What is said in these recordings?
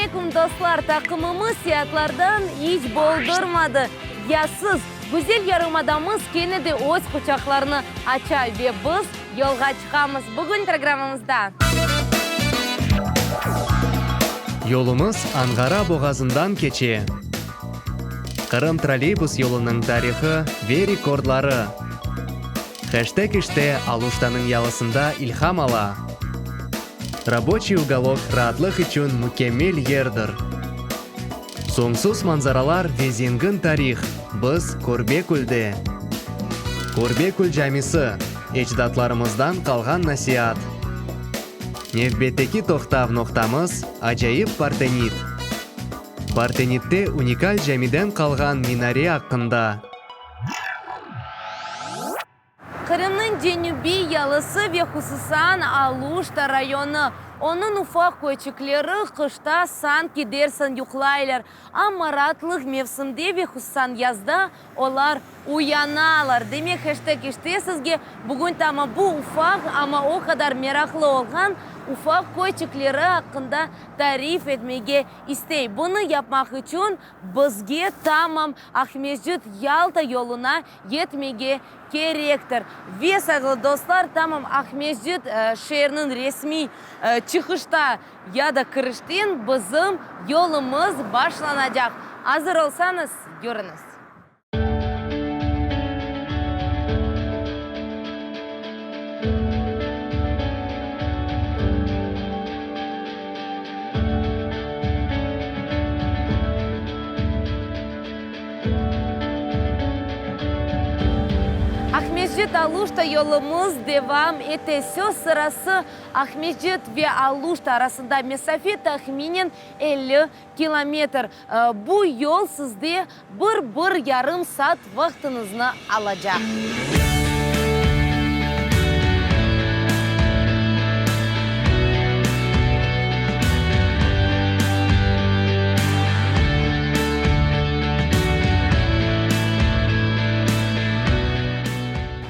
aleyküm, dostlar! Taqımımız seyaatlardan iç boldurmadı. Ya siz? Güzel yarımadamız kene de öz quçaqlarını aça ve biz yolğa çıqamız. Bugün programmamızda. Yolumız Anğara boğazından keçe. Qırım trolleybus yolunıñ tarihı ve rekordları. Heşteg işte Aluştanıñ yalısında ilham ala. Raboçiy ugolok raatlıq içün mükemmel yerdir. Soñsuz manzaralar ve zengin tarih, biz Körbekülde. Körbekül camisi, ecdatlarımızdan qalğan nasiat. Nevbetteki toqtav noqtamız, acayip Partenit. Partenitte unikal camiden qalğan minare aqqında. Qırımnıñ cenübiy yalısı ve hususan Aluşta rayonı, onıñ ufaq köyçikleri qışta sanki dersiñ yuqlaylar, amma raatlıq mevsimde ve hususan yazda olar uyanalar. Demek, heşteg işte sizge bugün tamam bu ufaq, amma o qadar meraqlı olğan ufaq köyçikleri aqqında tarif etmege istey. Bunı yapmaq içün bizge tamam Aqmescit-Yalta yoluna yetmege kerektir. Ve, sayğılı dostlar, tamam Aqmescit şeeriniñ resmiy çıqışta ya da kirişten bizim yolumız başlanacaq. Azır olsañız, yürüñiz! Aqmescit-Aluşta yolumız devam ete. Söz sırası, Aqmescit ve Aluşta arasında mesafe tahminen 50 kilometr. Bu yol sizde bir, bir yarım saat vaqtıñıznı alacaq.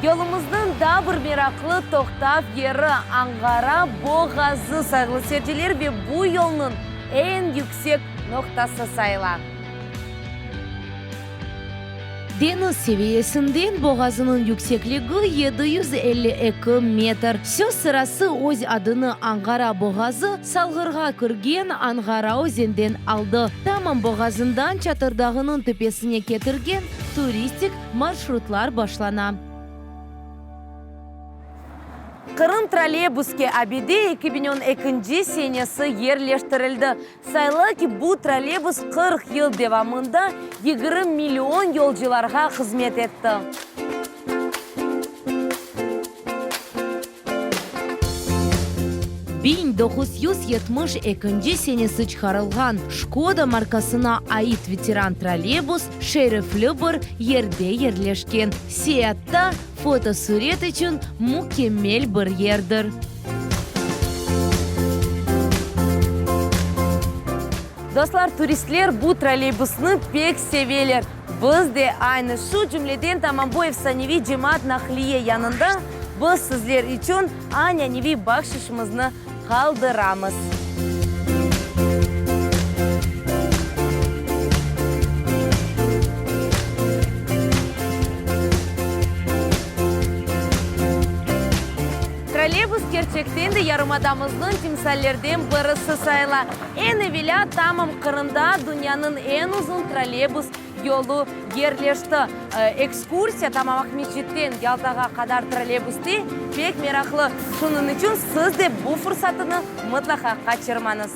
Yolumıznıñ daa bir meraqlı toqtav yeri, Anğara boğazı, sayğılı seyirciler, ve bu yolnıñ eñ yüksek noqtası sayıla. Deñiz seviyesinden boğazınıñ yüksekligi 752 metr. Söz sırası, öz adını Anğara boğazı Salğırğa kirgen Anğara özenden aldı. Tamam boğazından Çatırdağınıñ töpesine ketirgen turistik marşrutlar başlana. Qırım trolleybuske abide 2012-nci senesi yerleştirildi. Sayıla ki, bu trolleybus 40 yıl devamında 20 million yolcularğa hızmet etti. 1972 senesi çıqarılğan Şkoda markasına ait veteran trolleybus şerefli bir yerde yerleşken, seyatta fotosuret içün mükemmel bir yerdir. Dostlar, turistler bu trolleybusnı pek seveler. Biz de aynı şu cümleden tamam bu efsaneviy cemaat naqliye yanında biz sizler içün añaneviy bahşışımıznı qaldıramız. Trolleybus kerçekten de yarımadamıznıñ timsallerden birisi sayıla. Eñ evelâ tamam Qırımda dünyanıñ eñ uzun trolleybus yolu yerleşti. Ekskursiya tamam Aqmescitten Yaltağa qadar trolleybuste pek meraqlı. Şunıñ içün siz de bu fırsatını mıtlaqa qaçırmañız.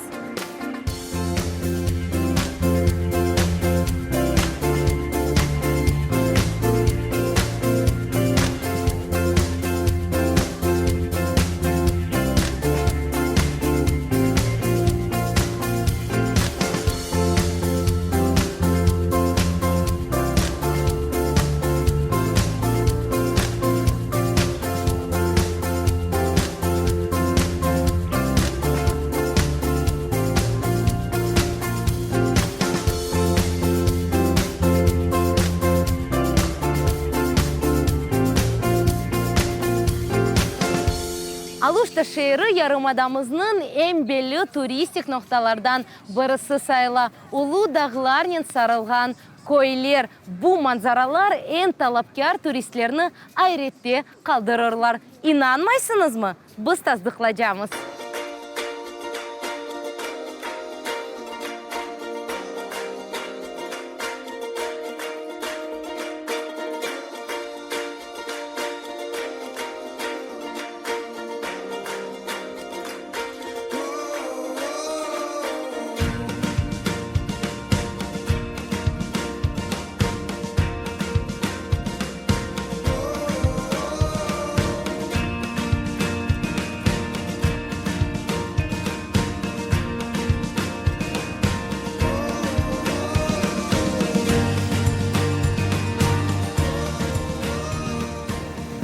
Aluşta şeeri yarımadamıznıñ eñ belli turistik noqtalardan birisi sayıla. Ulu dağlarnen sarılğan köyler, bu manzaralar eñ talapkâr turistlerni ayrette qaldırırlar. İnanmaysıñızmı? Biz tasdıqlacamız.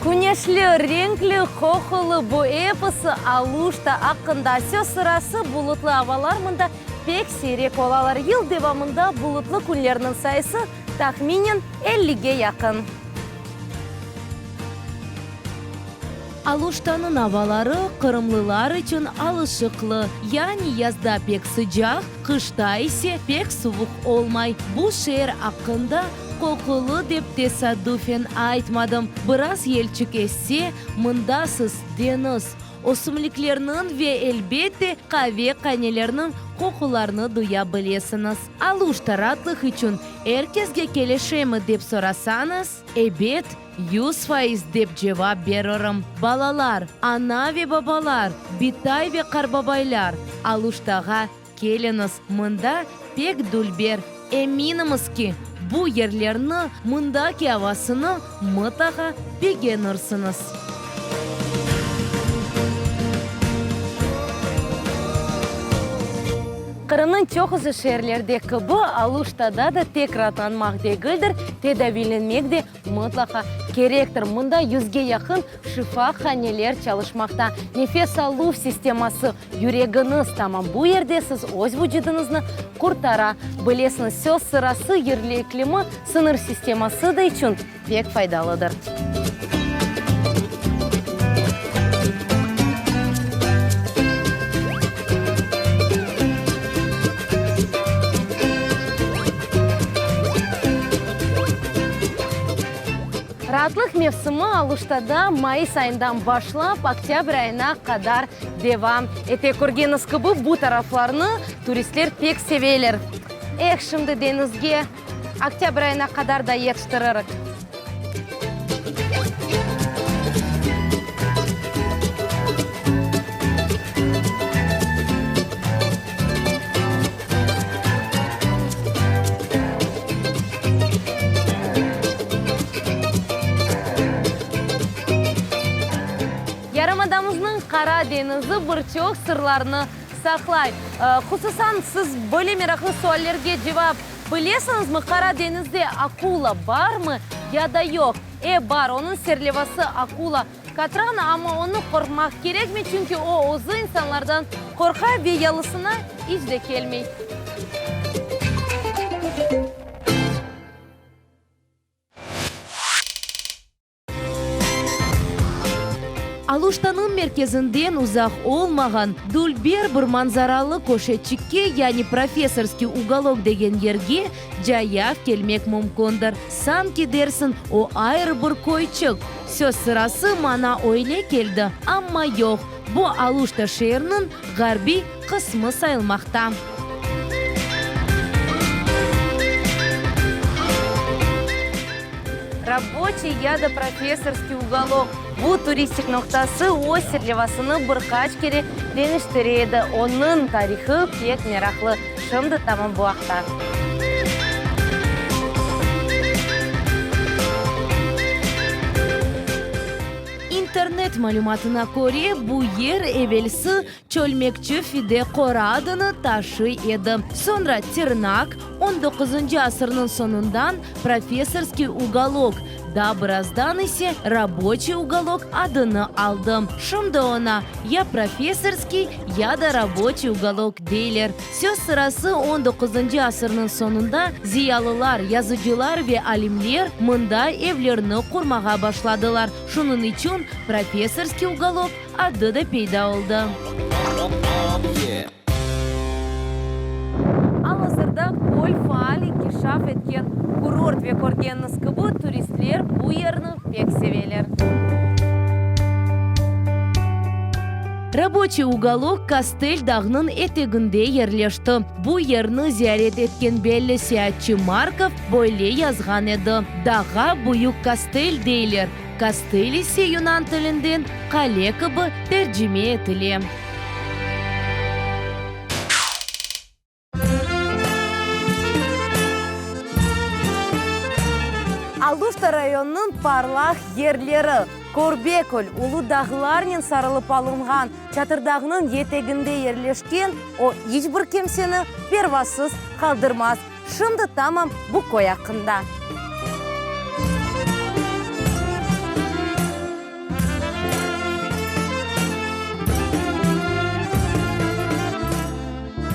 Küneşli, renkli, qoqulı bu episi Aluşta aqqında. Söz sırası, bulutlı avalar mında pek siyrek olalar. Yıl devamında bulutlı künlerniñ sayısı tahminen ellige yaqın. Aluştanıñ avaları qırımlılar içün alışıqlı, yani yazda pek sıcaq, qışta ise pek suvuq olmay. Bu şeer aqqında qoqulı dep tesaddufen aytmadım. Biraz yelçik esse, mında siz deñiz, ösümliklerniñ ve, elbette, qave qanelerniñ qoqularını duya bilesiñiz. Aluşta raatlıq içün er kesge kelişemi dep sorasañız, ebet, 100% dep cevap beririm. Balalar, ana ve babalar, bitay ve qarbabaylar, Aluştağa keliñiz, mında pek dülber, eminimiz ki, bu yerlerni, mındaki avasını mıtlaqa begenirsiñiz. Qırımnıñ çoqusı şeerlerde kibi, Aluştada da tek raatlanmaq degildir, tedaviylenmek de mıtlaqa kerektir. Mında yüzge yaqın şifahaneler çalışmaqta. Nefes aluv sisteması, yüregiñiz, tamam bu yerde siz öz vucudıñıznı qurtara bilesiñiz. Söz sırası, yerli iklimi, sıñır sisteması da içün pek faydalıdır. Raatlıq mevsimi Aluştada mayıs ayından başlap oktâbr ayına qadar devam ete. Körgeniñiz kibi, bu taraflarnı turistler pek seveler. Eh, şimdi deñizge oktâbr ayına qadar da yetiştiririk. Yarımadamıznıñ Qara deñizi bir çoq sırlarnı saqlay. Hususan, siz böyle meraqlı suallerge cevap bilesiñizmi, Qara deñizde akula barmı ya da yoq? E, bar, onıñ serlevası akula katran, amma onı qorqmaq kerekmey, çünki o, özü insanlardan qorqa ve yalısına iç de kelmey. Aluştanıñ merkezinden uzaq olmağan dülber bir manzaralı köşeçikke, yani Professorskiy ugolok degen yerge cayav kelmek mümkündir. Sanki dersiñ, o ayrı bir köyçik. Söz sırası, maña öyle keldi, amma yoq, bu Aluşta şeeriniñ ğarbiy qısmı sayılmaqta. Raboçiy ya da Professorskiy ugolok, bu turistik noqtası öz serlevasını bir qaç kere deñiştire edi. Onıñ tarihı pek meraqlı. Şimdi tamam bu aqta. İnternet malümatına köre, bu yer evelsi Çölmekçi Fide qora adını taşıy edi, soñra Tirnak, on doquzıncı asırnıñ soñundan Professorskiy ugolok. Daa birazdan ise Raboçiy ugolok adını aldı. Şimdi oña ya Professorskiy, ya da Raboçiy ugolok deyler. Söz sırası, on doquzıncı asırnıñ soñunda ziyalılar, yazıcılar ve alimler mında evlerini qurmağa başladılar, şunıñ içün Professorskiy ugolok adı da peyda oldı. Al-azırda köl faal inkişaf etken kurort ve körgeniñiz kibi, turistler bu yerni pek seveler. Raboçiy ugolok Kastel dağnıñ eteginde yerleşti. Bu yerni ziyaret etken belli seyaatçı Markov böyle yazğan edi, Dağğa Büyük Kastel deyler, Kastel ise yunan tilinden qale kibi tercime etile. Aluşta rayonınıñ parlaq yerleri, Körbekül, ulu dağlarnen sarılıp alınğan Çatırdağnıñ yeteginde yerleşken, o iç bir kimseni pervasız qaldırmaz. Şimdi tamam bu köy aqqında.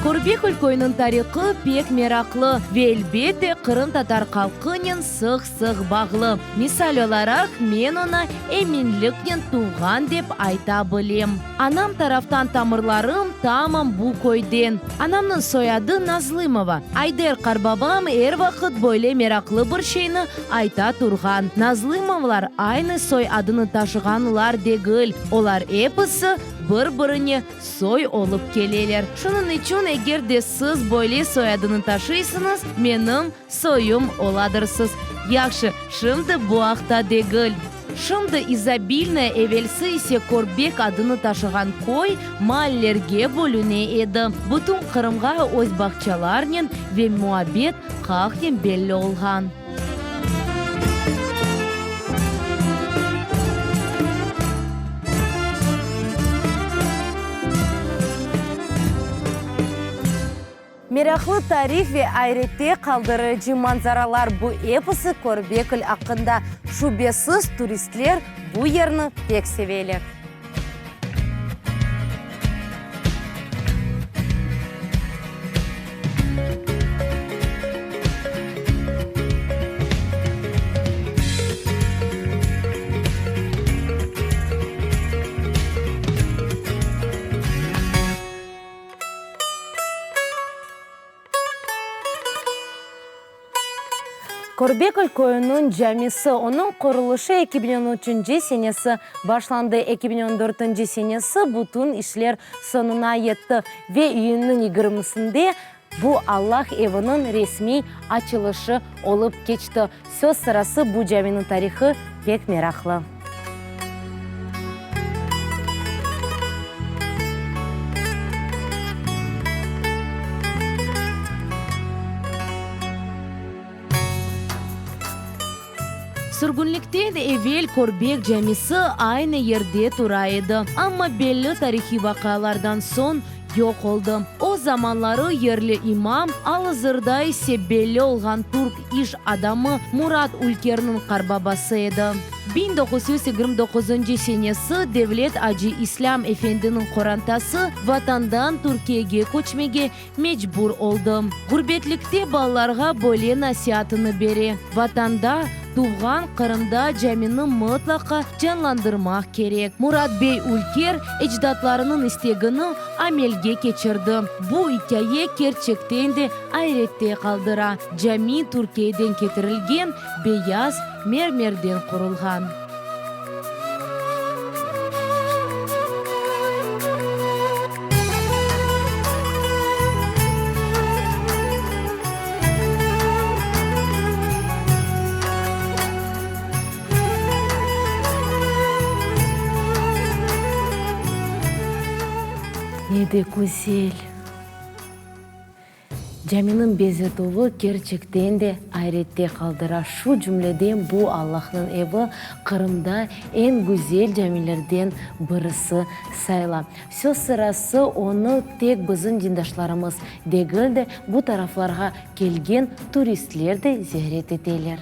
Körbekül köyüniñ tarihı pek meraqlı ve, elbette, qırımtatar halqınen sıq-sıq bağlı. Misal olaraq, men oña eminliknen tuvğan dep ayta bilem. Anam taraftan tamırlarım tamam bu köyden. Anamnıñ soyadı Nazlımova. Ayder qarbabam er vaqıt böyle meraqlı bir şeyni ayta turğan, Nazlımovlar aynı soy adını taşığanlar degil, olar episi bir-birine soy olıp keleler. Şunıñ içün eger de siz böyle soyadını taşıysıñız, menim soyum oladırsız. Yahşı, şimdi bu aqta degil. Şimdi İzobilnoye, evelsi ise Körbek adını taşığan köy, maallerge bölüne edi. Bütün Qırımğa öz bağçalarnen ve muabbet halqnen belli olğan. Meraqlı tarih ve ayrette qaldırıcı manzaralar, bu episi Körbekül aqqında. Şübesiz, turistler bu yerni pek seveler. Körbekül köyüniñ camisi, onıñ qurulışı 2013 senesi başlandı. 2014 senesi bütün işler soñuna yetti ve iyünniñ yigirmisinde bu Allah eviniñ resmiy açılışı olıp keçti. Söz sırası, bu caminiñ tarihı pek meraqlı. Sürgünlikten evel Körbek camisi aynı yerde tura edi, amma belli tarihiy vaqialardan soñ yoq oldı. O zamanları yerli imam, al-azırda ise belli olğan türk iş adamı Murat Ülkerniñ qarbabası edi. 1929 senesi Devlet Acı İslâm efendiniñ qorantası vatandan Türkiyege köçmege mecbur oldı. Ğurbetlikte balalarğa böyle nasiatını bere, Vatanda, tuvğan Qırımda camini mıtlaqa canlandırmaq kerek. Murat bey Ülker ecdatlarınıñ istegini amelge keçirdi. Bu ikâye kerçekten de ayrette qaldıra, cami Türkiyeden ketirilgen beyaz mermerden qurulğan. Ne de güzel! Caminiñ bezetüvi kerçekten de ayrette qaldıra. Şu cümleden bu Allahnıñ evi Qırımda eñ güzel camilerden birisi sayıla. Söz sırası, onı tek bizim dindaşlarımız degil de, bu taraflarğa kelgen turistler de ziyaret eteler.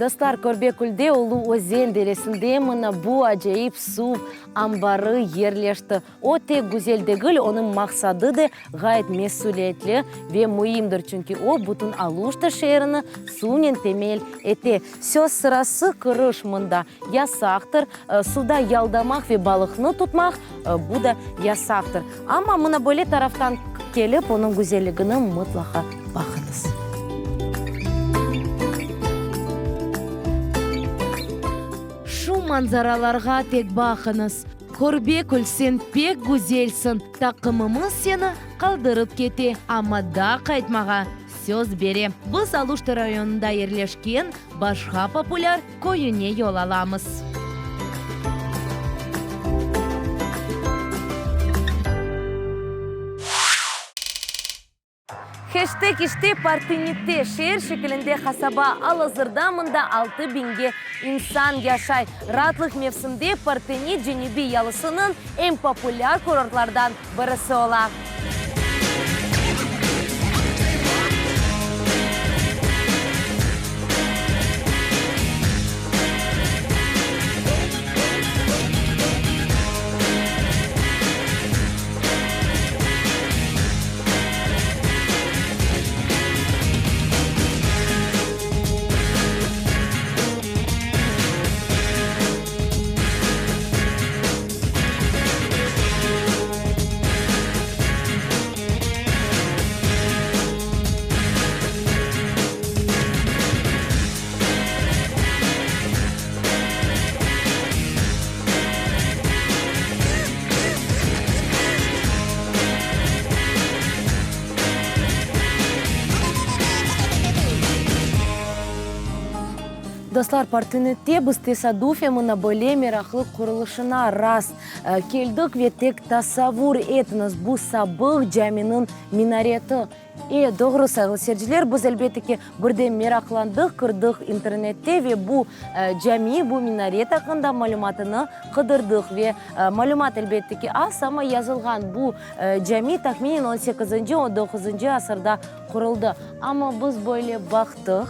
Dostlar, Körbekülde Ulu Özen deresinde mına bu acayip suv anbarı yerleşti. O tek güzel degil, onıñ maqsadı da ğayet mesüliyetli ve müimdir, çünki o, bütün Aluşta şeerini suvnen temel ete. Söz sırası, kiriş mında yasaqtır, suvda yaldamaq ve balıqnı tutmaq, bu da yasaqtır. Amma mına böyle taraftan kelip, onıñ güzelligini mıtlaqa baqıñız. Şu manzaralarğa tek baqıñız! Körbekül, sen pek güzelsiñ, taqımımız seni qaldırıp kete, amma daa qaytmağa söz bere. Biz Aluşta rayonında yerleşken başqa populâr köyüne yol alamız. Heştek işte Partenitte, şeer şekilinde qasaba, al-azırda mında altı biñge insan yaşay. Raatlıq mevsimde Partenit cenübiy yalısınıñ eñ populâr kurortlardan birisi ola. Dostlar, Partenette biz tesadufen mına böyle meraqlı qurulışına rast keldik ve tek tasavvur etiñiz, bu sabıq caminiñ minareti. E, doğru, sayğılı seyirciler, biz, elbette ki, birden meraqlandıq, kirdik internette ve bu cami, bu minaret aqqında malümatını qıdırdıq. Ve malümat, elbette ki, az, amma yazılğan bu cami tahminen on sekizinci, on doquzıncı asırda quruldı. Amma biz böyle baqtıq,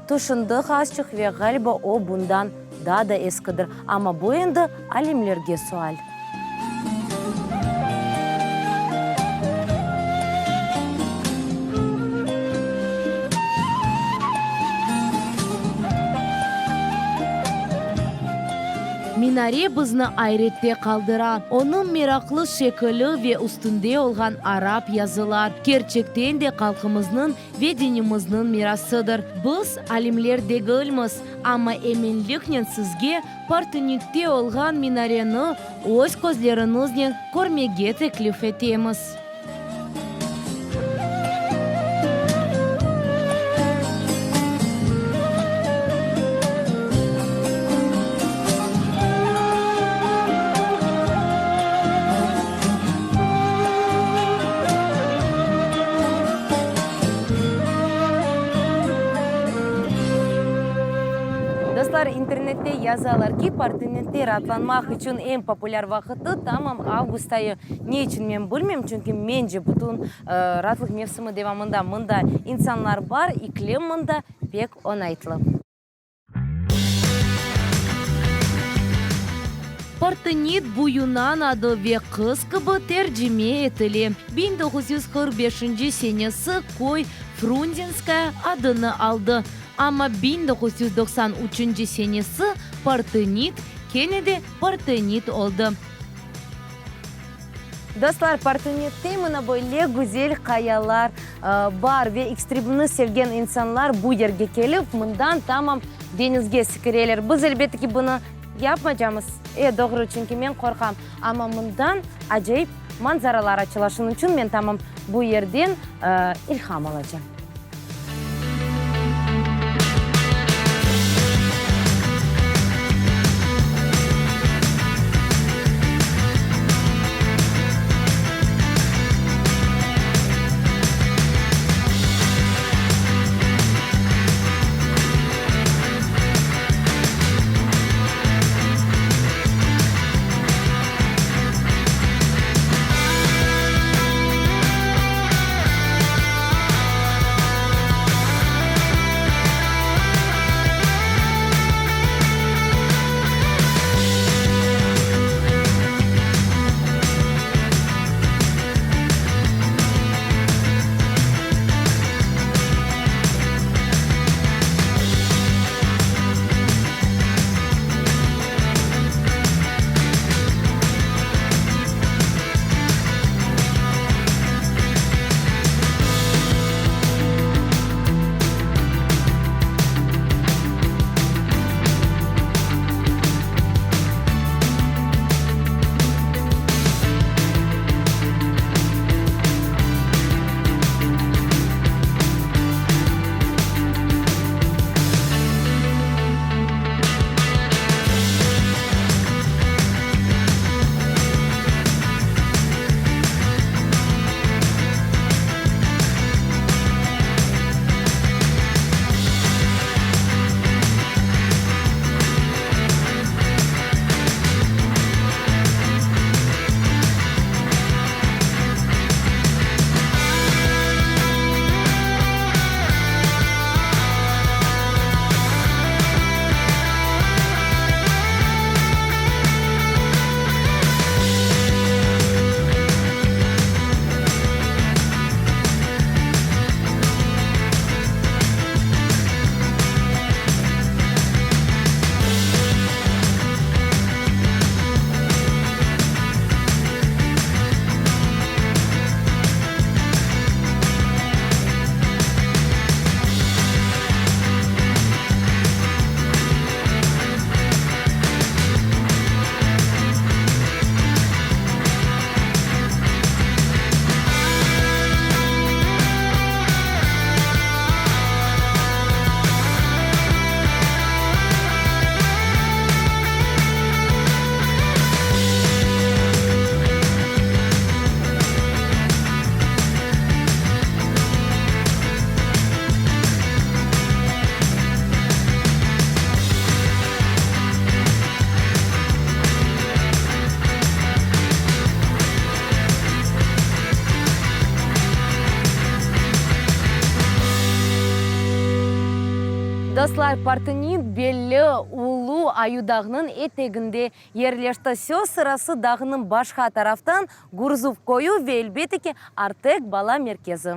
tüşündik azçıq ve, ğaliba, o bundan daa da eskidir. Amma bu endi alimlerge sual. Minare bizni ayrette qaldıra. Onıñ meraqlı şekili ve üstünde olğan arap yazılar, kerçekten de halqımıznıñ ve dinimizniñ mirasıdır. Biz alimler degilmiz, amma eminliknen sizge Partenitte olğan minareni öz közleriñiznen körmege teklif etemiz. Dostlar, internette yazalar ki, Partenette raatlanmaq içün eñ populâr vaqıtı tamam avgust ayı. Ne içün men bilmeyim, çünki mence bütün raatlıq mevsimi devamında mında insanlar bar, iklim mında pek oñaytlı. Partenit, bu yunan adı ve qız kibi tercime etile. 1945 senesi köy Frunzenskaya adını aldı, amma 1993 senesi Partenit kene de Partenit oldı. Dostlar, Partenitte mına böyle güzel qayalar bar ve ekstremni sevgen insanlar bu yerge kelip, mından tamam deñizge sikireler. Biz, elbette ki, bunı yapmaycamız. E, doğru, çünki men qorqam. Amma mından acayip manzaralar açıla, şunıñ içün men tamam bu yerden ilham alacam. Dostlar, Partenit belli ulu Ayudağnıñ eteginde yerleşti. Söz sırası, dağnıñ başqa taraftan Gurzuf köyü ve, elbette ki, Artek bala merkezi.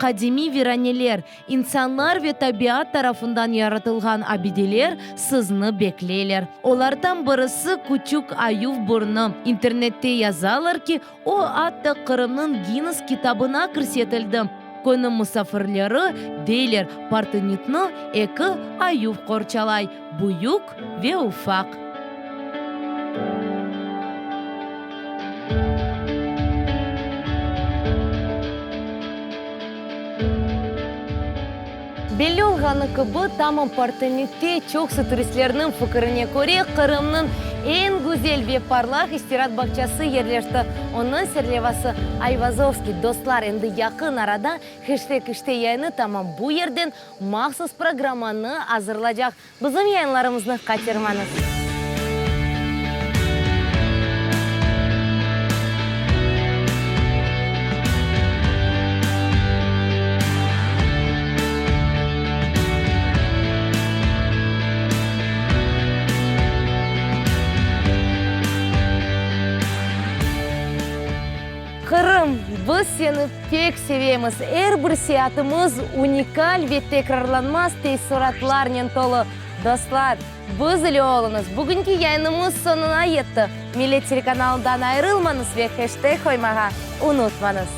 Qadimiy viraneler, insanlar ve tabiat tarafından yaratılğan abideler sizni bekleyler. Olardan birisi Küçük Ayuv burnu. İnternette yazalar ki, O, atta Qırımnıñ Ginnes kitabına kirsetildi. Köyniñ musafirleri deyler, Partenitni eki ayuv qorçalay, büyük ve ufaq. Belli olğanı kibi, tamam Partenitte çoqusı turistlerniñ fikirine köre, Qırımnıñ eñ güzel ve parlaq istiraat bağçası yerleşti. Onıñ serlevası, Ayvazovskiy. Dostlar, endi yaqın arada Heşteg işte yayını tamam bu yerden mahsus programmanı azırlacaq. Bizim yayınlarımıznı qaçırmañız! Qırım, biz seni pek sevemiz! Er bir seyaatımız unikal ve tekrarlanmaz teessuratlarnen tolu. Dostlar, biz ile oluñız! Bugünki yayınımız soñuna yetti. Millet telekanalından ayırılmañız ve heşteg qoymağa unutmañız!